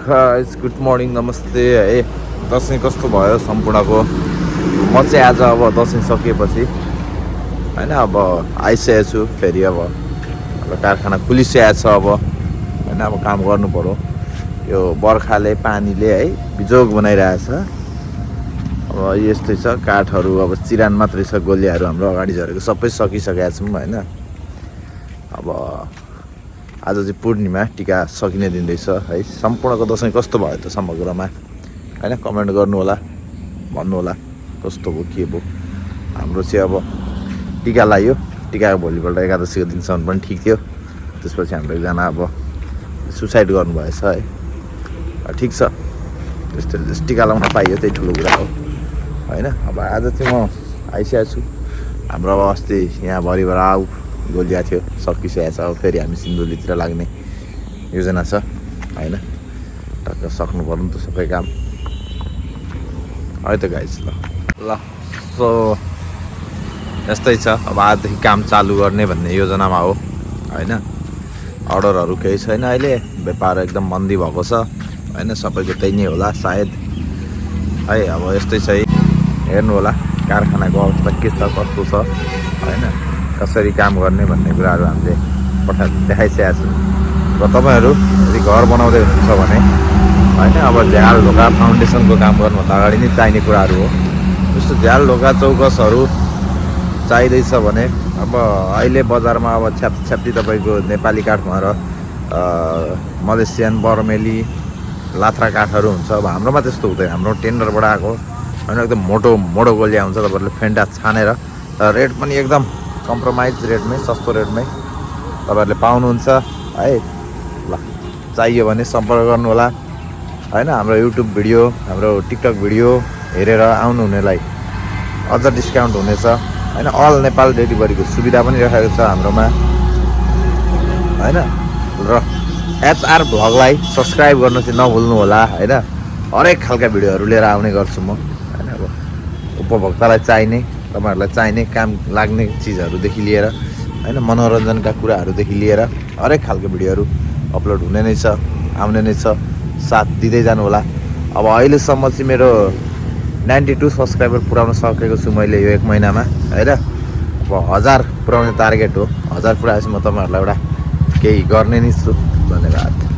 Guys good morning नमस्ते है। दसैँ कस्तो भयो सम्पूर्णको। म चाहिँ आज अब दसैँ सकिएपछि होइन अब आइसकेको छु फेरि। अब कारखाना खुलिसकेको छ अब होइन। अब काम गर्नु पर्यो। यो बर्खाले पानीले है बिजोग बनाइरहेछ। अब यस्तै छ। काठहरू अब चिरान मात्रै छ, गोलियाहरू हाम्रो अगाडि झरेको सबै सकिसकेका छौँ होइन। अब आज चाहिँ पूर्णिमा, टिका सकिने दिन रहेछ है। सम्पूर्णको दसैँ कस्तो भयो त समग्रमा होइन, कमेन्ट गर्नु होला, भन्नु होला कस्तो भयो के भयो। हाम्रो चाहिँ अब टिका लगायो। टिकाको भोलिपल्ट एकादशीको दिनसम्म पनि ठिक थियो। त्यसपछि हाम्रो एकजना अब सुसाइड गर्नुभएछ है। ठिक छ, त्यस्तो टिका लगाउन पाइयो, त्यही ठुलो कुरा हो होइन। अब आज चाहिँ म आइसकेको छु। हाम्रो अब अस्ति यहाँ भरिभर आऊ गोलिया थियो, सकिसकेको छ। अब फेरि हामी सिन्धुलीतिर लाग्ने योजना छ होइन। टक्क सक्नु पर्यो नि त सबै काम है त गाइस। ल सो यस्तै छ। अब आजदेखि काम चालु गर्ने भन्ने योजनामा हो होइन। अर्डरहरू केही छैन अहिले, व्यापार एकदम मन्दी भएको छ होइन। सबैको त्यही नै होला सायद है। अब यस्तै छ, हेर्नु होला कारखानाको अवस्था के छ कस्तो छ होइन, कसरी काम गर्ने भन्ने कुराहरू हामीले देखाइसकेका छौँ। र तपाईँहरू यदि घर बनाउँदै हुनुहुन्छ भने होइन, अब झ्याल ढोका फाउन्डेसनको काम गर्नुभन्दा अगाडि नै चाहिने कुराहरू हो। जस्तो झ्याल ढोका चौकसहरू चाहिँदैछ भने अब अहिले बजारमा अब छ्याप्छ्याप्ती तपाईँको नेपाली काठमा र मलेसियन बर्मेली लात्रा काठहरू हुन्छ। अब हाम्रोमा त्यस्तो हुँदैन। हाम्रो टेन्डरबाट आएको होइन, एकदम मोटो मोटो गोलिया हुन्छ। तपाईँहरूले फेन्टा छानेर रेट पनि एकदम कम्प्रोमाइज रेटमै, सस्तो रेटमै तपाईँहरूले पाउनुहुन्छ है। ल चाहियो भने सम्पर्क गर्नु होला होइन। हाम्रो युट्युब भिडियो, हाम्रो टिकटक भिडियो हेरेर आउनुहुनेलाई अझ डिस्काउन्ट हुनेछ होइन। अल नेपाल डेलिभरीको सुविधा पनि राखेको छ हाम्रोमा होइन। र एचआर भ्लगलाई सब्सक्राइब गर्नु चाहिँ नभुल्नु होला होइन। हरेक खालका भिडियोहरू लिएर आउने गर्छु म होइन। अब उपभोक्तालाई चाहिने, तपाईँहरूलाई चाहिने काम लाग्ने चिजहरूदेखि लिएर होइन, मनोरञ्जनका कुराहरूदेखि लिएर हरेक खालको भिडियोहरू अपलोड हुने नै छ, आउने नै छ। साथ दिँदै जानु होला। अब अहिलेसम्म चाहिँ मेरो 92 सब्सक्राइबर पुऱ्याउन सकेको छु मैले यो 1 महिनामा होइन। अब 1000 पुऱ्याउने टार्गेट हो। 1000 पुऱ्याएपछि म तपाईँहरूलाई एउटा केही गर्ने नै छु। धन्यवाद।